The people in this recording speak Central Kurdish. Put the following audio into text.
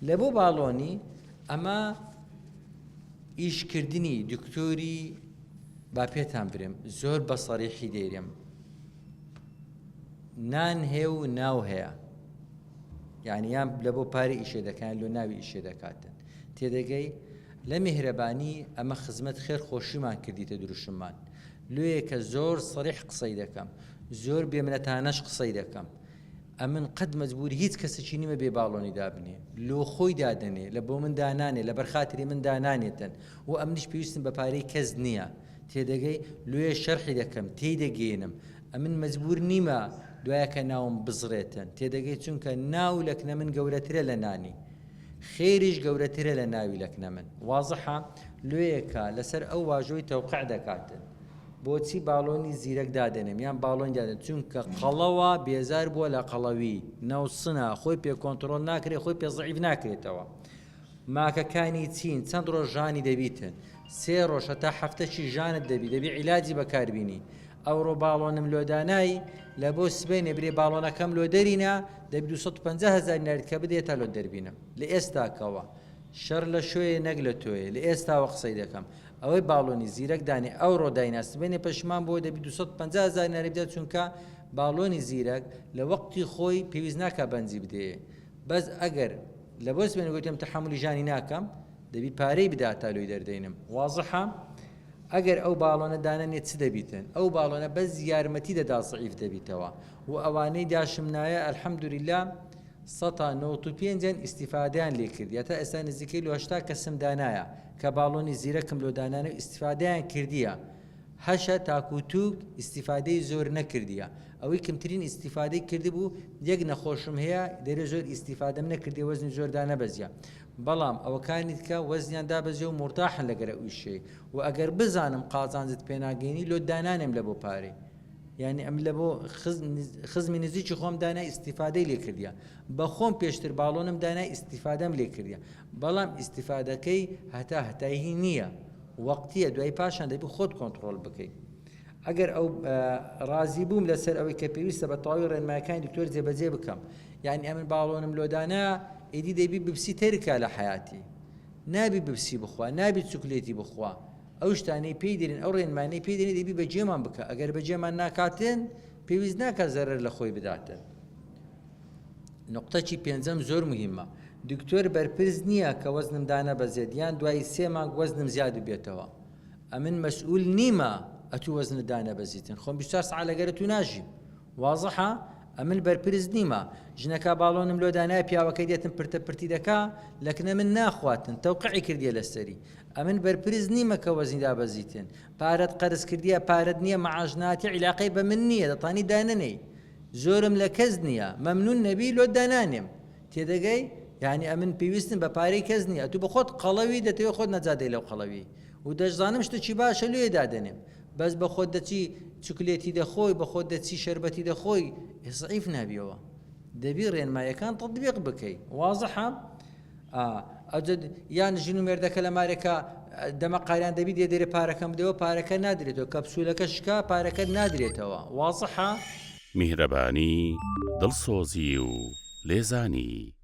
لە بۆ باڵۆنی ئەمە ئیشکردنی دکتۆری با پێتان برێم زۆر بە سەریحی دەیرێم نان هەیە و ناو هەیە یعنی یان لە بۆ پارە ئیشێ دەکەن لۆ ناوی ئیشێ دەکاتن تێدەگەی لە میهرەبانی ئەمە خزمەت خێر خۆشیمان کردیتە دروشممان لۆیە کە زۆر سەریح قسەی دەکەم زۆر بێمنەتانەش قسەی دەکەم ئەمن قەت مەجبوری هیچ کەسێکی نیمە بێ باڵۆنی دابنێ لۆ خۆی دادەنێ لە بۆ من دانانێ لە بەرخاتری من دانانێتن و ئەمنیش پێویستم بە پارەی کەس نییە تێدەگەی لۆیە شەرحی دەکەم تێی دەگەێنم ئەمن مەجبور نیمە دوایەکە ناوم بزڕێتن تێدەگەی چونکە ناو لەکنە من گەورەترە لە نانی خێریش گەورەترە لە ناوی لەکنە من وازحە لۆیەکە لەسەر ئەو واژۆی تەوقع دەکاتن بۆچی باڵۆنی زیرەک دادەنێم یان باڵۆنی دادەنێم چونکە قەڵەوە بێزار بووە لە قەڵەوی نەوسنە خۆی پێ کۆنتڕۆڵ ناکرێ خۆی پێ زەعیف ناکرێتەوە ماکەکانی چین چەند ڕۆژ ژانی دەبیتن سێ ڕۆژ هەتا هەفتەکی ژانت دەبی دەبی عیلاجی بەکاربینی ئەوڕۆ باڵۆنم لۆدانای لە بۆ سبەینێ برێ باڵۆنەکەم لۆ دەرینە دەبی 250 هزار دینارت کە بدێ تا لۆ دەربینم لە ئێستاکەوە شەڕ لە شۆیە نەک لە تۆیە لە ئێستاوە قسەی دەکەم ئەوەی باڵۆنی زیرەک دانێ ئەوڕۆ داینا سبەینێ پەشیمان بۆ دەبی 250 هزار دیناری بدات چونکە باڵۆنی زیرەک لە وەقتی خۆی پێویست ناکا بەنجی بدەیە بەس ئەگەر لە بۆ سبەینێ گوتم تەحەمولی ژانی ناکەم دەبی پارەی بدا تا لۆی دەردەینم وازحە ئەگەر ئەو باڵۆنە دانەنێ چ دەبیتن ئەو باڵۆنە بەس یارمەتی دەدا زعیف دەبیتەوە و ئەوانەی داشم نایە الحمدلله سەتا نەوەت و پێنجیان ئیستیفادەیان لێ کردیە تا ئێستا نزیکەی لۆ 80 کەسم دانایە کە باڵۆنی زیرەکم لۆ دانانە و ئیستیفادەیان کردیە هەشە تاکو توک ئیستیفادەی زۆر نەکردیە ئەوەی کمترین ئیستیفادەی کردبوو یەک نەخۆشم هەیە دەرێ زۆر ئیستیفادەم نەکردیە وەزنی زۆر دانەبەزیە بەڵام ئەوەکانی دیکە وەزنیان دابەزیە و مورتاحن لەگەر ئەو ئیشەی و ئەگەر بزانم قازانجت پێناگەینی لۆت دانانێم لە بۆ پارەی یعنی ئەم لە بۆ خزمی نزیکی خۆم دانا ئیستیفادەی لێ کردیە بە خۆم پێشتر باڵۆنم دانا ئیستیفادەم لێ کردیە بەڵام ئیستیفادەکەی هەتا هەتایی نییە وەقتیە دوای پاشان دەبی خۆت کۆنتڕۆل بکەیت ئەگەر ئەو ڕازی بووم لەسەر ئەوەی کە پێویستە بە تەواوی ڕێنمایەکانی دکتۆر جێبەجێ بکەم یعنی ئەمن باڵۆنم لۆدانا ئیدی دەبی بپسی تەرکا لە حیاتی نابی بپسی بخوا نابی چوکلێتی بخوا ئەو شتانەی پێی دەرین ئەو ڕێنمانەی پێی دەرین دەبی بەجێمان بکە ئەگەر بەجێمان ناکاتن پێویست ناکە زەرەر لە خۆی بداتن نقطەی پێنجەم زۆر مهمە دکتۆر بەرپرس نییە کە وەزنم دانەبەزێت یان دوای سێ مانگ وەزنم زیاد بێتەوە ئەمن مەسئول نیمە ئەتوو وەزنت دانەبەزیتن خۆم 24 سەعات لەگەر تو ناژیم وازحە ئەمن بەرپرس نیمە ژنەکە باڵۆنم لۆ دانایە پیاوەکەی دێتن پرتە پرتی دەکا لەکنە من ناخواتن تەوقعی کردیە لەسەری ئەمن بەرپرس نیمە کە وەزنی دابەزیتن پارەت قەرز کردیە پارەت نییە مەعاش ناتی عیلاقەی بە من نییە دەتانی دانەنێی زۆرم لە کەس نییە مەمنون نەبی لۆت دانانێم تێدەگەی یعنی ئەمن پێویستم بە پارەی کەس نییە تو بەخۆت قەڵەوی دەتەوێت خۆت نەجادەی لەو قەڵەوی و دەشزانم شتێکی باشە لێ دادەنێم بەس بە خۆت دەچی چوکلێتی دەخۆی بە خۆت دەچی شەربەتی دەخۆی زعیف نابیەوە دەبی ڕێنمایەکان تطبیق بکەی وازحە یان ژن و مێردەکە لە مارێکە دەمە قاریان دەبی دێ دەرێ پارەکەم بدەوە پارەکە نادرێتەوە کەپسولەکە شکا پارەکە نادرێتەوە وازحە میهرەبانی، دڵسۆزی و لێزانی.